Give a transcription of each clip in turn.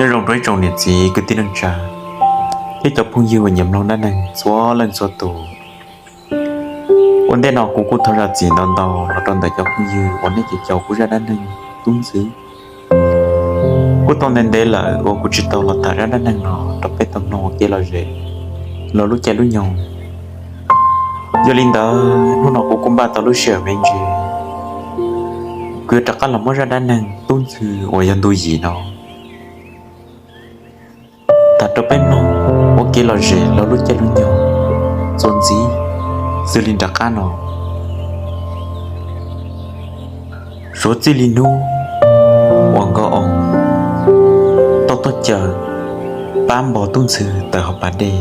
Nyob zoo rau ib tsoom niam txiv kwv tij neej tsa thiab cov phooj ywg uas nyiam mloog dab neeg txhua leej txhua tus. Ua ntej no kuv kuj thov zam txim ntau ntau los rau ntawm cov phooj ywg uas nej caum kuv zaj dab neeg Tub Ntxwg. Kuj tau ntev ntev lawm uas kuv tsis tau los tham zaj dab neeg no rau peb tau mloog ua kev lom zem los lub caij lub nyoog. Yog li ntawd hnub no kuv kuj npaj tau lub sij hawm me ntsis, kuv yuav rov qab los muab zaj dab neeg Tub Ntxwg uas yog ntu yim no tham rau peb mloog ua kev lom zem los lub caij lub nyoog txuas ntxiv xws li nram qab no. Suav txij li hnub uas Nkauj Oo tau tuaj caw pab npog Tub Ntxwg tawm hauv pas dej,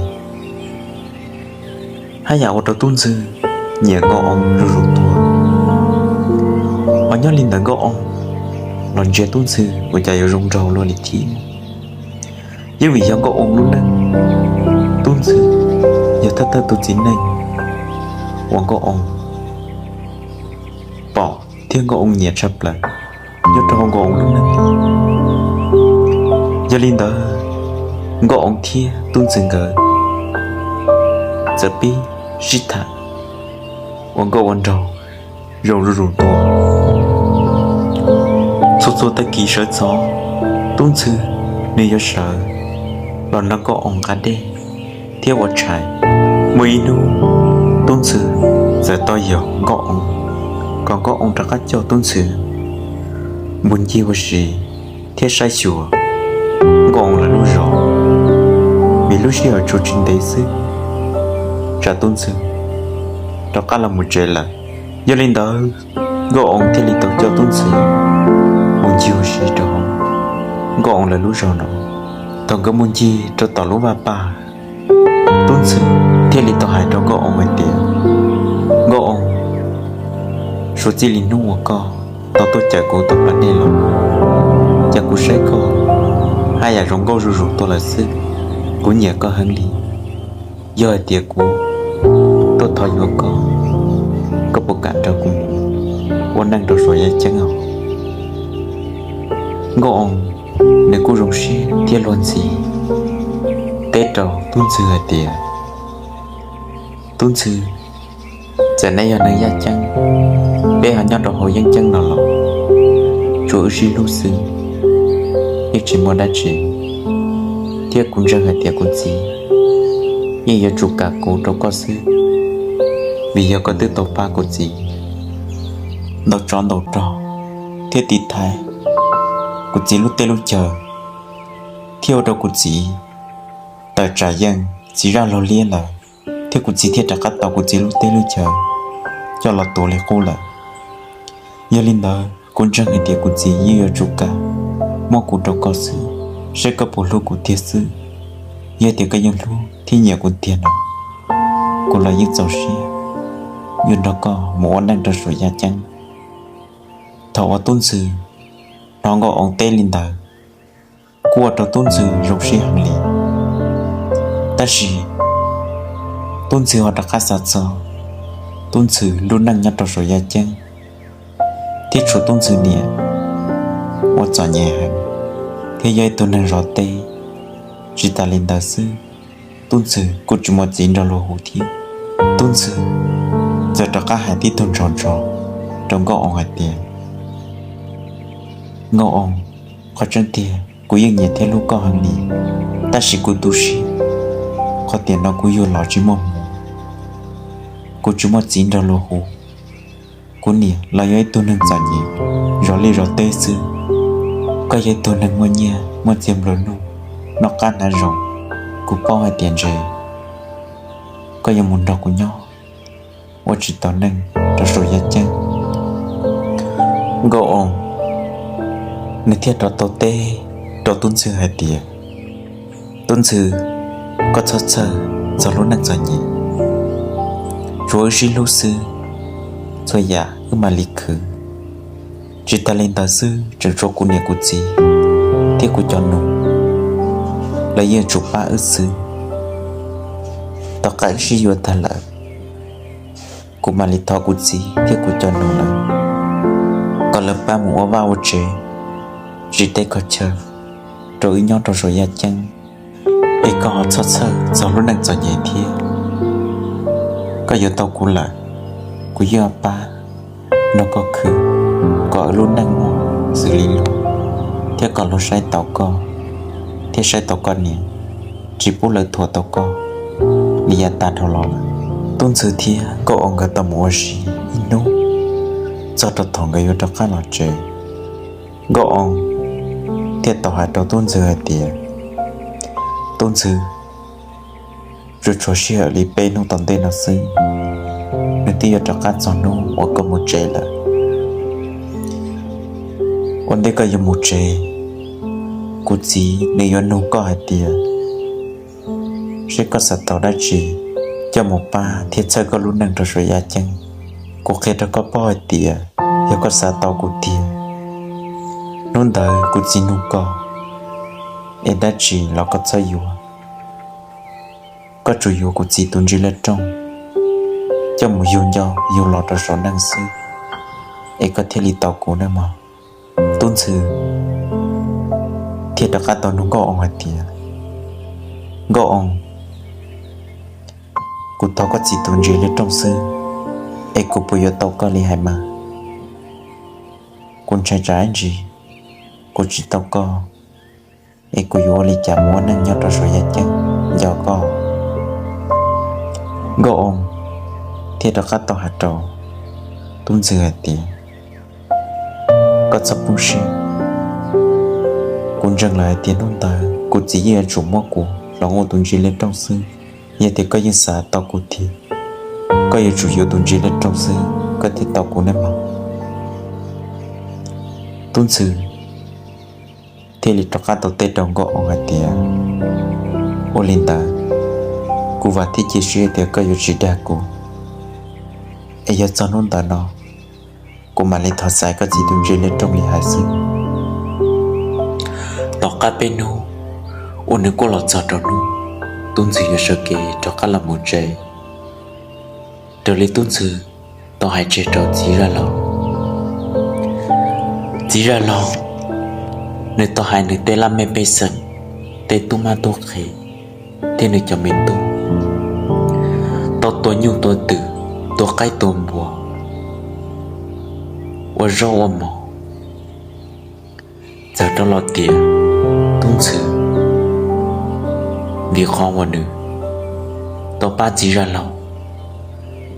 haj yam ua rau Tub Ntxwg nyiam Nkauj Oo zuj zus tuaj. Hos nyob li ntawd Nkauj Oo los ntsia Tub Ntxwg ua cas yuav zoo nraug luaj li thiab. Yeej vim yog Nkauj Oo lub neej, Tub Ntxwg yog thawj thawj tus txiv neej uas Nkauj Oo pom thiab Nkauj Oo nyiam tshaj plaws nyob rau hauv Nkauj Oo lub neej. Yog li ntawd Nkauj Oo thiab Tub Ntxwg nkawd txawm pib sib tham ua nkauj ua nraug zoo zuj zus tuaj. Txhua txhua tag kis sawv ntxov, Tub Ntxwg nws yuav sawv los nrog Nkauj Oo nqa dej thiab ua tshais. Muaj ib hnub Tub Ntxwg txawm tau yaum Nkauj Oo kom Nkauj Oo rov qab coj Tub Ntxwg mus ncig ua si thiab saib xyuas Nkauj Oo lawv lub zos, vim lub sij hawm tsuas tsis ntev xwb tsam Tub Ntxwg rov qab los mus tsev lawm. Yog li ntawd Nkauj Oo thiaj li tau coj Tub Ntxwg mus ncig ua si rau hauv Nkauj Oo lawv lub zos no. Thaum nkawd mus ncig rau tom lub vaj paj, Tub Ntxwg thiaj li tau hais rau Nkauj Oo hais tias, Nkauj Oo, suav txij li hnub uas koj tau tuaj caw kuv tom pas dej los, cas kuv saib koj haj yam zoo nkauj zuj zus tuaj lawm xwb. Kuv nyiam koj heev li. Yog hais tias kuv tuaj thov yuav koj, koj puas kam nrog kuv mus ua neej rau saum yaj ceeb os? Nkauj Oo nws kuj zoo siab thiab luag ntxhi teb rau Tub Ntxwg hais tias, Tub Ntxwg, txawm neb yog neeg yaj ceeb, peb ho nyob rau hauv yeeb ceeb no los tsuas wb sib hlub xwb, yeej tsis muaj dab tsi. Thiab kuv ntseeg hais tias kuv txiv yeej yuav tsum kam kuv rau koj xwb, vim yog koj twb tau pab kuv txiv ntaus tsov ntaus rog thiab tiv thaiv kuv txiv lub teb lub chaw, thiab ua rau kuv txiv tawm tsam yeej txiv zaj laug liab lawm, thiab kuv txiv thiaj rov qab tau kuv txiv lub teb lub chaw coj los tuav li qub lawm. Yog li ntawd kuv ntseeg hais tias kuv txiv yeej yuav tsum kam muab kuv rau koj xwb, saib koj puas hlub kuv tiag xwb. Yog tias koj yeej hlub thiab nyiam kuv tiag no, kuv los yeej txaus siab yuav nrog koj mus ua neej rau saum yaj ceeb. Thaum uas Tub Ntxwg hnov Nkauj Oo teb li ntawd, kuj ua rau Tub Ntxwg zoo siab heev li. Tab sis Tub Ntxwg ho rov qab xav txog Tub Ntxwg lub neej nyob rau saum yaj ceeb, thiab tshuav Tub Ntxwg niam ua txom nyem heev, thiab yog ib tug neeg zov teb. Tsis tas li ntawd xwb, Tub Ntxwg kuj tsis muaj txiv nrog luag hu thiab. Tub Ntxwg txawm rov qab hais tib tug ntxhov ntxhov rau Nkauj Oo hais tias, Nkauj Oo, qhov tseeb tiag kuv yeej nyiam thiab hlub koj heev li, tab sis kuv tu siab qhov tiam no kuv yug los tsis muaj hmoov, kuv tsis muaj txiv nrog luag hu. Kuv niam los yog ib tug neeg txom nyem, zov liaj zov teb xwb. Koj yog ib tug neeg muaj nyiaj muaj txiag nplua nuj, noj qab hnav zoo, kuv paub hais tias ntshe koj yuav mus nrog kuv nyob ua tsis tau neej rau saum yaj ceeb. Nkauj Oo nws thiaj rov tau teb rau Tub Ntxwg hais tias, Tub Ntxwg, koj txhob txhawj txog lub neej txom nyem, tsuav wb sib hlub xwb, txhua yam wb mam li khwv. Tsis tas li ntawd xwb, tseem tshuav kuv niam kuv txiv thiab kuv cov nus, lawv yeej tsum pab wb xwb. Tom qab wb sib yuav tag lawm, kuv mam li thov kuv txiv thiab kuv cov nus lawm kom lawv pab mus ua vaj ua tsev, tsis teb kho chaw. rau wb nyob rau saum yaj ceeb, es koj ho txhob txhawj txog lub neej txom nyem thiab. Koj yuav tau kuv lawm, kuv yeej pab nrog koj khwv kom wb lub neej muaj xws li luag, thiab kom luag saib taus koj thiab saib taus koj niam, tsis pub lawv thuam tau koj li yav tag dhau los lawm. Tub Ntxhw thiab Nkauj Oo nkawd tau mus ua si ib hnub, txog rau thaum nkawd yuav rov qab los tsev, Nkauj Oo thiaj tau hais rau Tub Ntxhw hais tias, Tub Ntxhw, tsuas tshuav sij hawm li peb hnub tom ntej no xwb, nws twb yuav rov qab txog hnub uas koj mus tsev lawm. Ua ntej koj yuav mus tsev, kuv txiv nws yuav nug koj hais tias, seb koj xav tau dab tsi coj mus pab thiab txhawb koj lub neej rau saum yaj ceeb. Kuv qhia rau koj paub hais tias, yog koj xav tau kuv tiag, hnub ntawd kuv txiv nug koj, es dab tsi los koj txhob yuav. Koj tsuas yuav kuv txiv tus ntsej lej rooj coj mus yug ncauj yug lo rau saum neej xwb, es koj thiaj li tau kuv nawb mog. Tub Ntxhw thiaj rov qab tau nug Nkauj Oo hais tias, Nkauj Oo, kuv thov koj txiv tus ntsej lej rooj xwb, es kuv puas yuav tau koj li hais mas? Kuv ntshai tsam ib ntsis kuv tsis tau koj, es kuv yuav ua li cas mus ua neej nyob rau saum yaj ceeb nco koj? Nkauj Oo thiaj rov qab tau hais rau Tub Ntxhw hais tias, koj txhob poob siab, kuv ntseeg lawm hais tias hnub ntawd kuv txiv yeej yuav tsum muab kuv hloov ua tus ntsej lej rooj xwb. Yog tias koj yeej xav tau kuv tiag, koj yuav tsum yuav tus ntsej lej rooj xwb koj thiaj tau kuv nawb mog. Tub Ntxhw thiaj li rov qab tau teb rau Nkauj Oo hais tias, ua li ntawd, kuv vam thiab cia siab tias koj yuav tsis dag kuv, es yog txog hnub ntawd no, kuv mam li thov xaiv koj txiv tus ntsej lej rooj li hais xwb. Tom qab peb hnub uas nws kuj los txog rau hnub Tub Ntxhw yuav sawv kev rov qab los mus tsev, raws li Tub Ntxhw tau hais tseg rau txiv zaj laug. Txiv zaj laug nws tau hais nws tej laj mej pej xeem, tej tub mab tub qhe, thiab nws cov me tub tau tua nyuj tua twm, tua qaib tua npua, ua zaub ua mov, txawm rau los tias Tub Ntxhw, vim qhov uas nws tau pab txiv zaj laug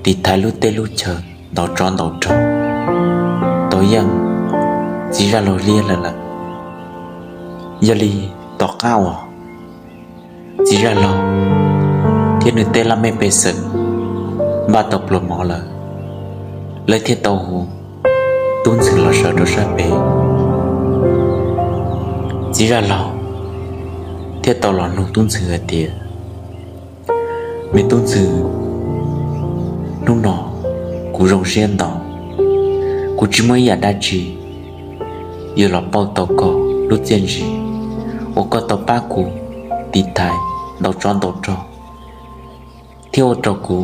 tiv thaiv lub teb lub chaw, ntaus tsov ntaus rog, tau yeej txiv zaj laug liab lawm lawm. Yog li tom qab uas txiv zaj laug thiab nws tej laj mej pej xeem npaj tau pluas mov lawm, lawv thiaj tau hu Tub Ntxhw los sawv rau sab pem. Txiv zaj laug thiaj tau los nug Tub Ntxhw hais tias, me Tub Ntxhw, hnub no kuv zoo siab ntau, kuv tsis muaj ib yam dab tsi yuav los pauj tau koj lub txiaj ntsim uas koj tau pab kuv tiv thaiv ntaus tsov ntaus rog, thiab ua rau kuv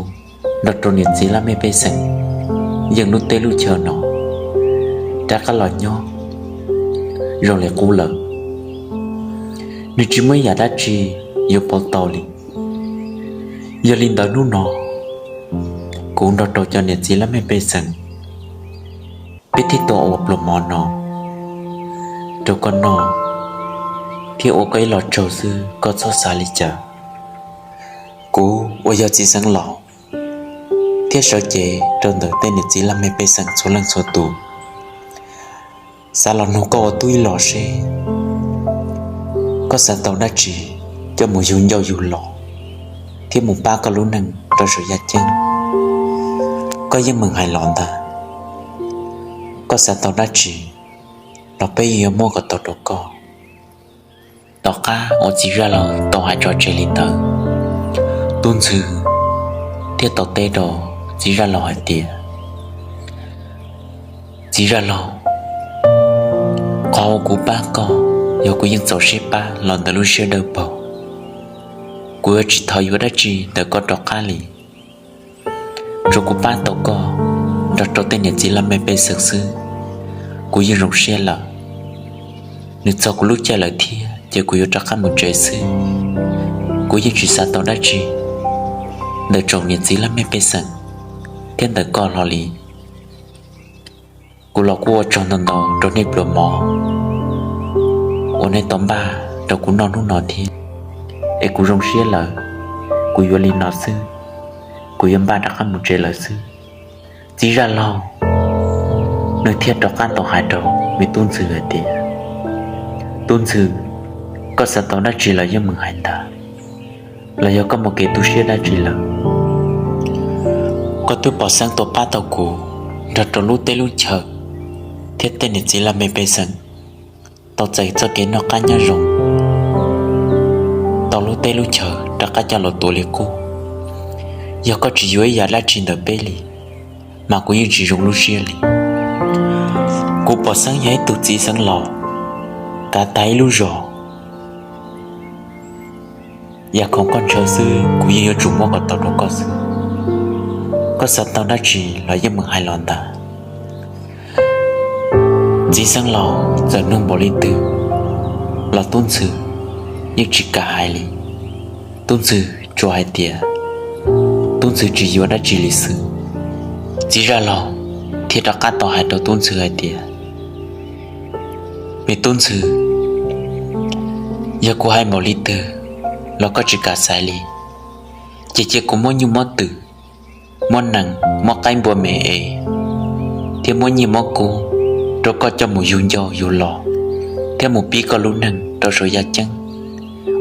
nrog rau niam txiv laj mej pej xeem yeej lub teb lub chaw no rov qab los nyob zoo li qub lawm. Nws tsis muaj ib yam dab tsi yuav pauj tau li. Yog li ntawd hnub no kuv nrog rau cov niam txiv laj mej pej xeem, peb thiaj tau ua pluas mov no rau koj noj, thiab ua koj ib los tsaug xwb, koj txhob xav li cas. Kuv uas yog txiv xeev laus thiab sawv cev rau ntawm tej niam txiv laj mej pej xeem txhua leej txhua tus, xav los nug koj ua tub ib los seb koj xav tau dab tsi coj mus yug ncauj yug lo thiab mus pab koj lub neej rau saum yaj ceeb. Koj yeej meem hais los ntag, koj xav tau dab tsi los peb yeej yuav muab kom tau rau koj. Tom qab uas txiv zaj laug tau hais tso tseg li ntawd, Tub Ntxhw thiaj tau teb rau txiv zaj laug hais tias, txiv zaj laug, qhov uas kuv pab koj, yog kuv yeej txaus siab pab los ntawm lub siab dawb paug. Kuv yuav tsis thov yuav dab tsi ntawm koj rov qab li, tsuas kuv pab tau koj nrog rau tej niam txiv laj mej pej xeem xwb, kuv yeej zoo siab lawm. Nws txog kuv lub caij lawm thiab, ces kuv yuav rov qab mus tsev xwb. Kuv yeej tsis xav tau dab tsi ntawm tsoom niam txiv laj mej pej xeem thiab ntawm koj hlo li. Kuv los kuj ua tsaug ntau ntau rau nej pluas mov uas nej tau npaj rau kuv noj hnub no thiab. Es kuv zoo siab lawm, kuv yuav li no xwb, kuv yuav npaj rov qab mus tsev lawm xwb. Txiv zaj laug nws thiaj rov qab tau hais rau me tub ntxhw hais tias, Tub ntxhw, koj xav tau dab tsi los yeej meem hais ntag, los yog koj muaj kev tu siab dab tsi lawm? Koj twb pom xeeb tuaj pab tau kuv nrog rau lub teb lub chaw thiab tej niam txiv laj mej pej xeem tau txais txoj kev noj qab nyob zoo, tau lub teb lub chaw rov qab coj los tuav li qub. Yog koj tsis yuav ib yam dab tsi ntawm peb li, mas kuv yeej tsis zoo lub siab li. Kuv pom xeeb yog ib tug txiv xeeb laus kav tag ib lub zos, yam khoom koj ntshaw xwb kuv yeej yuav tsum muab kom tau rau koj xwb. Koj xav tau dab tsi los yeej meem hais los ntag. Txiv xeeb laus txawm nug npaum li twg los tub ntxhw yeej tsis kam hais li. Tub ntxhw tsuas hais tias tub ntxhw tsis yuav dab tsi li xwb. Txiv zaj laug thiaj rov qab tau hais rau tub ntxhw hais tias, Me tub ntxhw, yog kuv hais npaum li twg los koj tsis kam xaiv li, ces cia kuv muab nyuj muab twm, muab nees, muab qaib npua me es, thiab muab nyiaj muab kub rau koj coj mus yug ncauj yug lo, thiab mus pib koj lub neej rau saum yaj ceeb.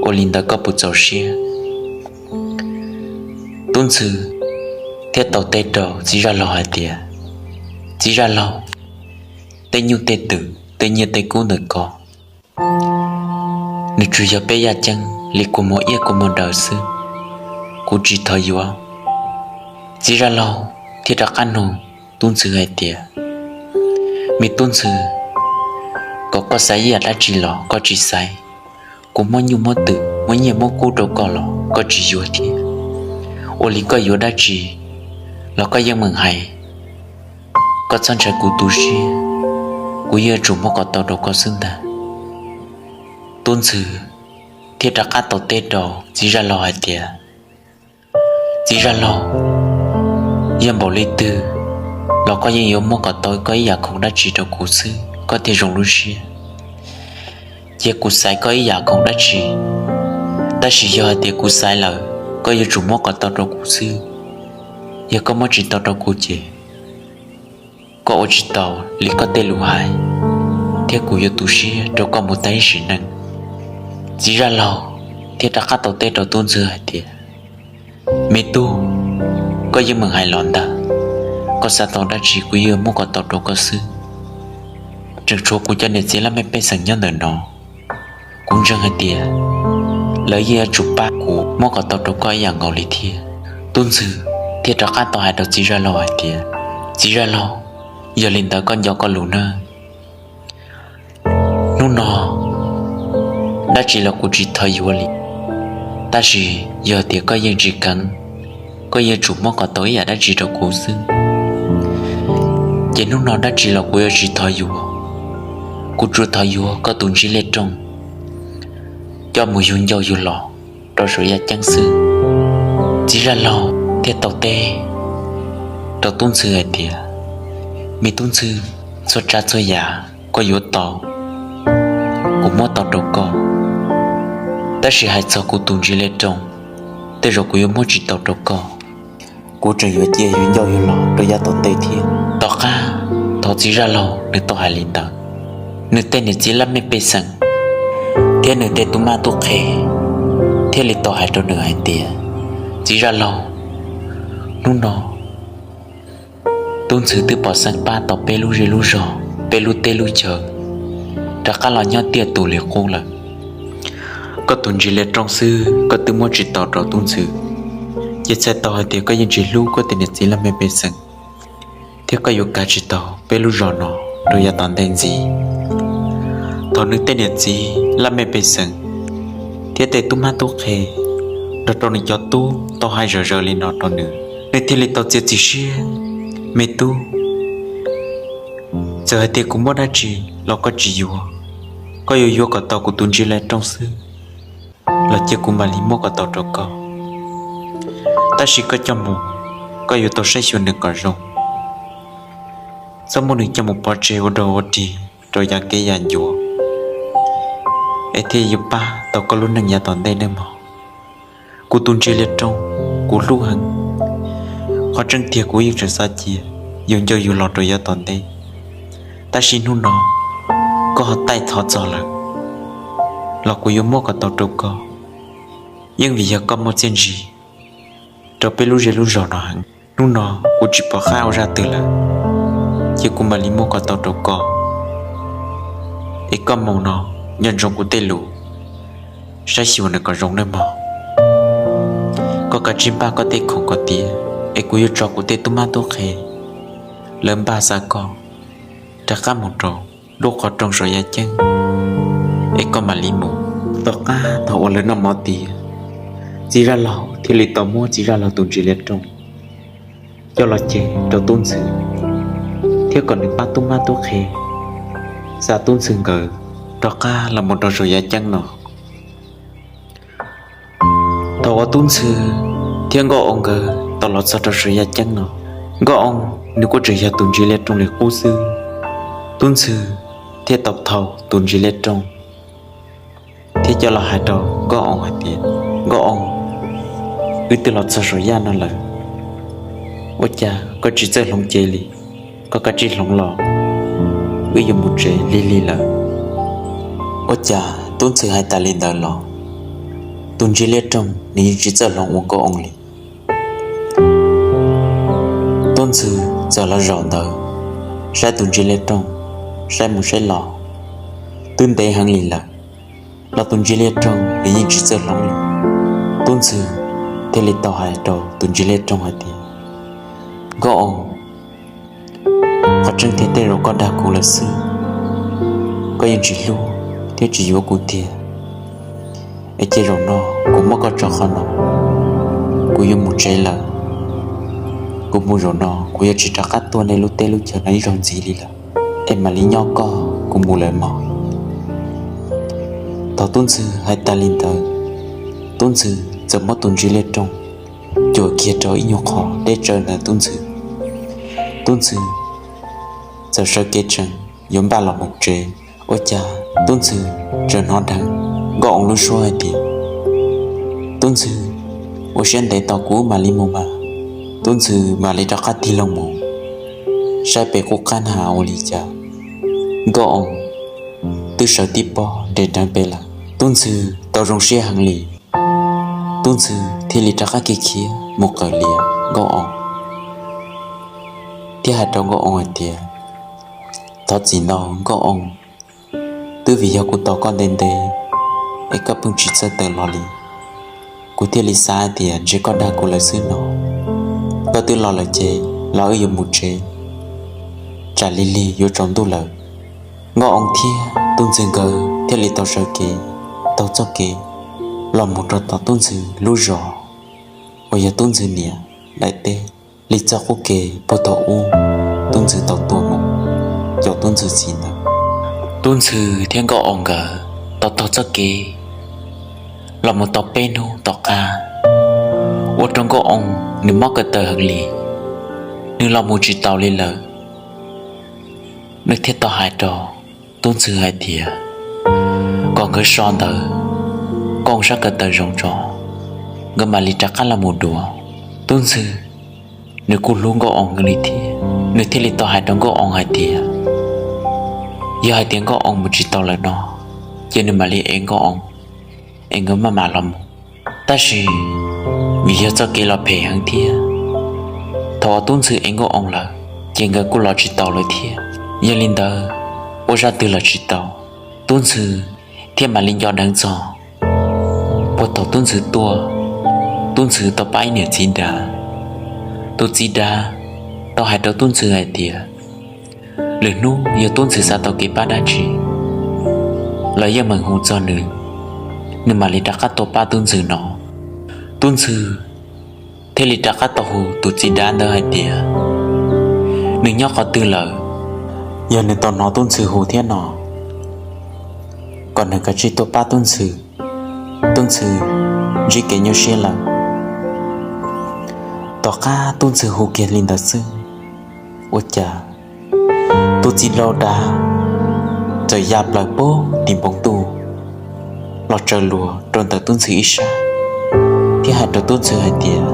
Ua li ntawd koj puas txaus siab? Tub ntxhw thiaj tau teb rau txiv zaj laug hais tias, Txiv zaj laug, tej nyuj tej twm tej nyiaj tej kub ntawm ko nws tsuas yog peb yaj ceeb li kua muag iab kua muag daw xwb, kuv tsis thov yuav. Txiv zaj laug thiaj rov qab nug tub ntxhw hais tias, Me tub ntxhw, kom koj xaiv ib yam dab tsi los koj tsis xaiv, kuv muab nyuj muab twm muab nyiaj muab kub rau koj los koj tsis yuav thiab. Ua li koj yuav dab tsi los koj yeej meem hais, koj txhob ntshai kuv tu siab, kuv yeej yuav tsum muab kom tau rau koj xwb ntag. Tub ntxhw thiaj rov qab tau teb rau txiv zaj laug hais tias, Txiv zaj laug, yog npaum li twg los koj yeej yuav muab kom tau koj ib yam khoom dab tsi rau kuv xwb koj thiaj zoo lub siab. Cia kuv xaiv koj ib yam khoom dab tsi, tab sis yog hais tias kuv xaiv lawm koj yuav tsum muab kom tau rau kuv xwb. Yog koj muab tsis tau rau kuv ces koj ua tsis tau li koj tej lus hais, thiab kuv yuav tu siab rau koj mus tag ib sim neej. Txiv zaj laug thiaj rov qab tau teb rau tub ntxhw hais tias, Me tub, koj yeej meem hais los ntag, koj xav tau dab tsi kuv yeej muab kom tau rau koj xwb. Tseem tshuav kuv cov niam txiv laj mej pej xeem nyob ntawm no, kuv ntseeg hais tias lawv yeej yuav tsum pab kuv muab kom tau rau koj ib yam nkaus li thiab. Tub ntxhw thiaj rov qab tau hais rau txiv zaj laug hais tias, Txiv zaj laug, yog li ntawd koj nco koj lus nawb. Hnub no dab tsi los kuv tsis thov yuav li, tab sis yog tias koj yeej tsis kheev, koj yeej tsum muab kom tau ib yam dab tsi rau kuv xwb, ces hnub no dab tsi los kuv yuav tsis thov yuav. Kuv tsuas thov yuav koj tus ntsig liaj rooj coj mus yug ncauj yug lo rau saum yaj ceeb xwb. Txiv zaj laug thiaj tau teb rau tub ntxhw hais tias, Me tub ntxhw, txhua tsav txhua yam koj yuav tau, kuv muab tau rau koj, tab sis hais txog kuv tus ntsig liaj rooj, tej zaum kuv yuav muab tsis tau rau koj. Kuv tseem yuav cia yug ncauj yug lo rau yav tom ntej thiab. Tom qab thaum txiv zaj laug nws tau hais li ntawd, nws tej niam txiv laj mej pej xeem thiab nws tej tub mab tub qhe thiaj li tau hais rau nws hais tias, Txiv zaj laug, hnub no tub ntxhw twb pom xeeb pab tau peb lub zej lub zog, peb lub teb lub chaw rov qab los nyob tiaj tus li qub lawm. Koj tus ntsig liaj rooj xwb koj twb muab tsis tau rau tub ntxhw, ces txhais tau hais tias koj yeej tsis hlub koj tej niam txiv laj mej pej xeem, thiab koj yuav kav tsis tau peb lub zos no rau yav tom ntej ntxiv. Thaum nws tej niam txiv laj mej pej xeem thiab tej tub mab tub qhe nrog rau nws cov tub tau hais zom zaws li no rau nws, nws thiaj li tau txiav txim siab, Me tub, txawm hais tias kuv muab dab tsi los koj tsis yuav, Koj yuav yuav kom tau kuv tus ntsis li rooj xwb los cia kuv mam li muab kom tau rau koj. Tab sis koj coj mus, koj yuav tau saib xyuas nws kom zoo, txhob muab nws coj mus pov tseg ua dog ua dig rau yav kev yav ncua, es thiaj yuav pab tau koj lub neej yav tom ntej nawb mog. Kuv tus ntsis li rooj, kuv hlub heev. Qhov tseeb tiag kuv yeej tseem xav cia yus nco yus los rau yav tom ntej, tab sis hnub no koj ho taij thov txog lawm los kuv yuav muab kom tau rau koj. Yeej vim yog koj muaj txiaj ntsig rau peb lub zej lub zog no heev. Hnub no kuv tsis pom qab ua zaj twg lawm, ces kuv mam li muab kom tau rau koj. Es koj mus no, nco ntsoov kuv tej lus, saib xyuas nws kom zoo nawb mog. Koj kav tsij npaj koj tej khoom kom tiav, es kuv yuav tso kuv tej tub mab tub qhe lawv npaj xa koj rov qab mus rau lub qhov rooj saum yaj ceeb, es koj mam li mus. Tom qab thaum uas lawv noj mov tiav, txiv zaj laug thiaj li tau muab txiv zaj laug tus ntsis li rooj coj los cev rau tub ntxhw, thiab kom nws pab tub mab tub qhe xa tub ntxhw nkawd rov qab los mus rau saum yaj ceeb no. Thaum uas tub ntxhw thiab nkauj oo nkawd tau los txog rau saum yaj ceeb no, nkauj oo nws kuj tseem yog tus ntsis li rooj li qub xwb. Tub ntxhw thiaj tau thau tus ntsis li rooj thiab coj los hais rau nkauj oo hais tias, Nkauj oo, wb twb los txog saum yaj no lawm, ua cas koj tsis txawj hloov cev li? Koj kav tsij hloov los, wb yuav mus tsev lig lig lawm. Ua cas tub ntxhw hais tas li ntawd los tus ntsis li rooj nws yeej tsis txawj hloov ua nkauj oo li. Tub ntxhw txawm los zaum ntawd saib tus ntsis li rooj, saib mus saib los twb ntev heev li lawm, los tus ntsis li rooj nws yeej tsis txawj hloov li. Tub ntxhw thiaj li tau hais rau tus ntsis li rooj hais tias, Nkauj oo, qhov tseeb tiag tej zaum koj dag kuv lawm xwb, koj yeej tsis hlub thiab tsis yuav kuv tiag. Es cia zaum no kuv muab koj tso qhov no, kuv yuav mus tsev lawm. Kuv mus zaum no kuv yuav tsis rov qab tuaj nej lub teb lub chaw no ib zaug ntxiv li lawm, es mam li nyob koj kuv mus lawm mog. Thaum tub ntxhw hais tas li ntawd, tub ntxhw txawm muab tus ntsis li rooj cuam kiag rau ib nyuag qho deb tsawv ntawm tub ntxhw. Tub ntxhw txawm sawv kev tsees yuav npaj los mus tsev, ua cas tub ntxhw tseem hnov dheev nkauj oo lub suab hais tias, Tub ntxhw, ua siab ntev tos kuv mam li mus mas. Tub ntxhw mam li rov qab tig loo mus saib pem qub qab nag ua li cas nkauj oo twb sawv tib pob nres nreev pem lawm. Tub ntxhw tau zoo siab heev li, tub ntxhw thiaj li rov qab khiav khiav mus qawm lias nkauj oo thiab hais rau nkauj oo hais tias, Thov txim ntau nkauj oo, twb vim yog kuv tos koj ntev ntev es koj pheej tsis txawj tawm los li. Kuv thiaj li xav hais tias ntshe koj dag kuv lawm xwb no. Koj twb los lawm ces los wb yuav mus tsev, tsam lig lig yuav tsaus ntuj lawm. Nkauj oo thiab tub ntxhw nkawd thiaj li tau sawv kev taug txoj kev los mus rau tom tub ntxhw lub zos uas yog tub ntxhw niam daim teb. Li txoj qub kev puag thaum ub, tub ntxhw tau tua mus caum tub ntxhw txiv ntawd. Tub ntxhw thiab nkauj oo nkawd tau taug txoj kev los mus tau peb hnub tom qab, ua rau nkauj oo nws mob ko taw heev li, nws los mus tsis taus li lawm. Nws thiaj tau hais rau tub ntxhw hais tias, kom nkawd so ntawd, nkauj oo sab ko taw zoo tso, nkawd mam li rov qab los mus dua. Tub ntxhw nws kuj hlub nkauj oo li thiab, nws thiaj li tau hais rau nkauj oo hais tias, yog hais tias nkauj oo mus tsis tau lawm no, ces nws mam li ev nkauj oo es nkawd maj mam los mus. Tab sis vim yog txoj kev los phem heev thiab, thaum uas tub ntxhw ev nkauj oo lawm, ces nkawd kuj los tsis taus lawm thiab. Yog li ntawd, ua zaj twg los tsis tau, tub ntxhw thiaj mam li nco dheev txog puag thaum tub ntxhw tuaj, tub ntxhw tau pab ib niam txiv dav. Tus txiv dav tau hais rau tub ntxhw hais tias, lwm hnub yog tub ntxhw xav tau kev pab dab tsi los yeej meem hu txog nws, nws mam li rov qab tuaj pab tub ntxhw no. Tub ntxhw thiaj li rov qab tau hu tus txiv dav ntawd hais tias, nws nyob qhov twg lawm, yog nws tau hnov tub ntxhw hu thiab no, kom nws kav tsij tuaj pab Tub Ntxhw, Tub Ntxhw ntsib kev nyuaj siab lawm. Tom qab Tub Ntxhw hu kiag li ntawd xwb, ua cas tus txiv laus dav txawm ya plaws pem tim npoo ntuj los tsaws luas rau ntawm Tub Ntxhw ib sab, thiab hais rau Tub Ntxhw hais tias,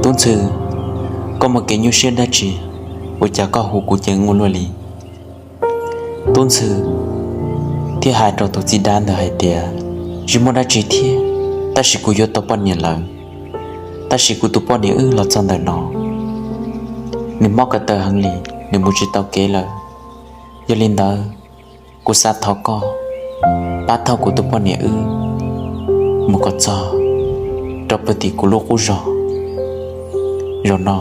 Tub Ntxhw, koj muaj kev nyuaj siab dab tsi, ua cas koj hu kuv ceev ua luaj li? Tub Ntxhw thiaj hais rau tus txiv dav ntawd hais tias, Tsis muaj dab tsi thiab, tab sis kuv yuav tau poj niam lawm, tab sis kuv tus poj niam wb los txog ntawm no, nws mob ko taw heev li, nws mus tsis tau kev lawm. Yog li ntawd, kuv xav thov koj pab thauj kuv tus poj niam wb mus kom txog rau pem tim kuv lub qub zog. Zaum no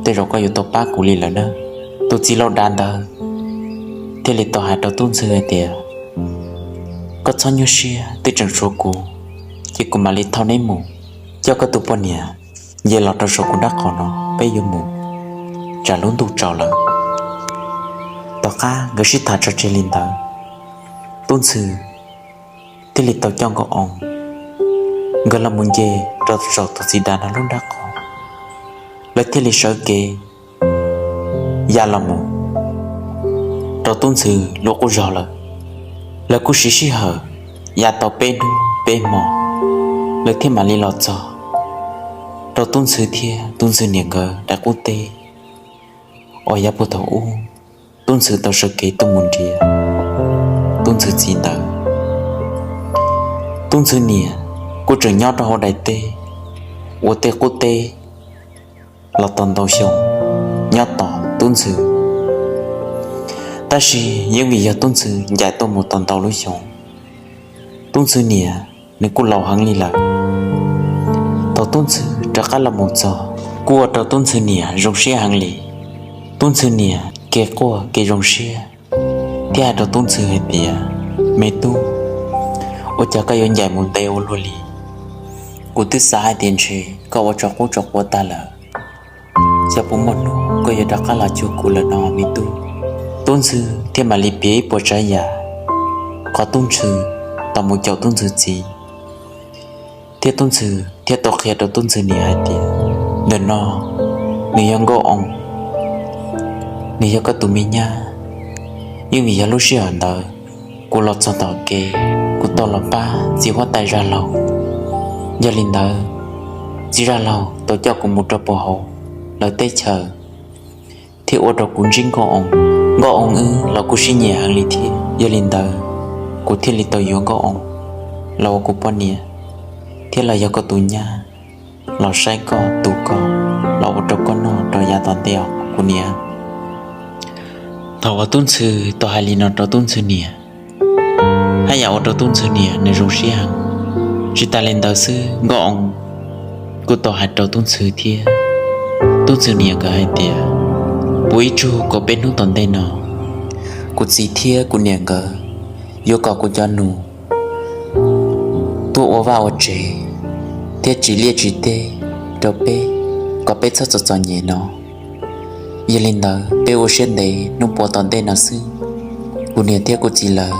tej zaum koj yuav tau pab kuv li lawm na. Tus txiv laus dav ntawd thiaj li tau hais rau Tub Ntxhw hais tias, Koj txhob nyuaj siab, twb tseem tshuav kuv, ces kuv mam li thauj neb mus coj koj tus poj niam nce los rau saum kuv nraub qaum no, peb yuav mus tsam lub ntuj tsaus lawm. Tom qab nkawd sib tham tso tseg li ntawd, Tub Ntxhw thiaj li tau coj Nkauj Oo nkawd los mus nce rau saum tus txiv dav no lub nraub qaum, lawv thiaj li sawv kev ya los mus rau Tub Ntxhw lub qub zog lawm. Lawv kuj siv sij hawm ya tau peb hnub peb hmo, lawv thiaj mam li los txog rau Tub Ntxhw thiab Tub Ntxhw niam nkawd daim qub teb uas yav puag thaum ub Tub Ntxhw tau sawv kev tuaj mus nrhiav Tub Ntxhw txiv ntawd. Tub Ntxhw niam kuj tseem nyob rau hauv daim teb ua tej qub teb los tau ntau xyoo nyob tos Tub Ntxhw. Tab sis yeej vim yog Tub Ntxhw ncaim tuaj mus tau ntau lub xyoo, Tub Ntxhw niam nws kuj laus heev li lawm. Thaum Tub Ntxhw rov qab los mus txog kuj ua rau Tub Ntxhw niam zoo siab heev li. Tub Ntxhw niam kev quaj kev zoo siab thiab hais rau Tub Ntxhw hais tias, Me tub, ua cas koj yuav ncaim mus ntev ua luaj li? Kuv twb xav hais tias ntshe koj ua tso qub tso quav tag lawm, xyov puas muaj hnub koj yuav rov qab los cuag kuv lawm no me tub. Tub Ntxhw thiaj mam li piav ib puas tsav yam qhov Tub Ntxhw tau mus caum Tub Ntxhw txiv, thiab Tub Ntxhw thiaj tau qhia rau Tub Ntxhw niam hais tias, Ntawm no nws yog Nkauj Oo, nws yog koj tus me nyab. Yeej vim yog lub sij hawm ntawd kuv los txog tom kev, kuv tau los pab txiv huab tais zaj laug. Yog li ntawd, txiv zaj laug tau coj kuv mus rau puag hauv lawv teb chaws, thiab ua rau kuv ntsib Nkauj Oo. Nkauj Oo wb los kuj sib nyiam heev li thiab. Yog li ntawd, kuv thiaj li tau yuav Nkauj Oo los ua kuv poj niam, thiab los yog koj tus nyab, los saib koj tu koj, los ua rau koj noj rau yav tom ntej os kuv niam. Thaum uas Tub Ntxhw tau hais li no rau Tub Ntxhw niam, haj yam ua rau Tub Ntxhw niam nws zoo siab heev. Tsis tas li ntawd xwb, Nkauj Oo kuj tau hais rau Tub Ntxhw thiab Tub Ntxhw niam nkawd hais tias, Puv ib tsug kaum peb hnub tom ntej no, kuv txiv thiab kuv niam nkawd yuav kom kuv cov nus tuaj ua vaj ua tsev thiab tsim liaj tsim teb rau peb, kom peb txhob txom txom nyem no. Yog li ntawd peb ua siab ntev, hnub puav tom ntej no xwb, kuv niam thiab kuv txiv lawv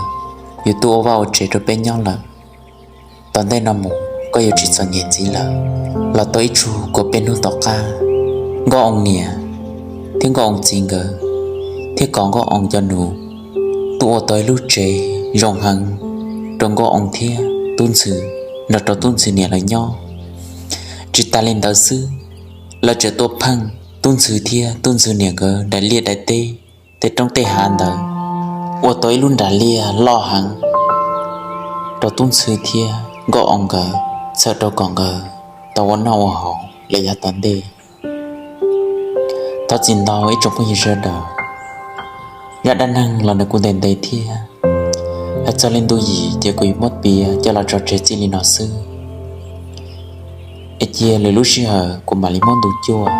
yuav tuaj ua vaj ua tsev rau peb nyob lawm. Tom ntej no mus koj yuav tsis txom nyem ntxiv lawm. Los tau ib tsug kaum peb hnub tom qab, Nkauj Oo niam thiab Nkauj Oo txiv nkawd thiaj kom Nkauj Oo cov nus tuaj ua tau ib lub tsev zoo heev rau Nkauj Oo thiab Tub Ntxhw nrog rau Tub Ntxhw niam lawv nyob. Tsis tas li ntawd xwb, lawv tseem tuaj pheej Tub Ntxhw thiab Tub Ntxhw niam nkawd daim liaj daim teb, tej roob tej hav ntawd, ua tau ib lub nras liaj loj heev rau Tub Ntxhw thiab Nkauj Oo nkawd, txhawm rau kom nkawd tau ua noj ua haus lawm yav tom ntej. Thov txim ntau ib tsoom phooj ywg sawv daws, zaj dab neeg los nws kuj ntev ntev thiab. Hais txog li ntu yim ces kuv yuav muab piav coj los tso tseg txij li no xwb, es cia lwm lub sij hawm kuv mam li muab ntu cuaj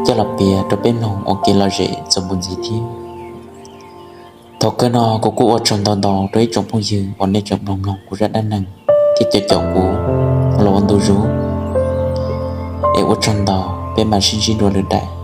coj los piav rau peb mloog ua kev lom zem txuas mus ntxiv thiab. Thaum kawg no kuv kuj ua tsaug ntau ntau rau ib tsoom phooj ywg uas nej tseem mloog mloog kuv zaj dab neeg thiab caum caum kuv los ua ntu zus, es ua tsaug ntau, peb mam sib ntsib dua lwm daim.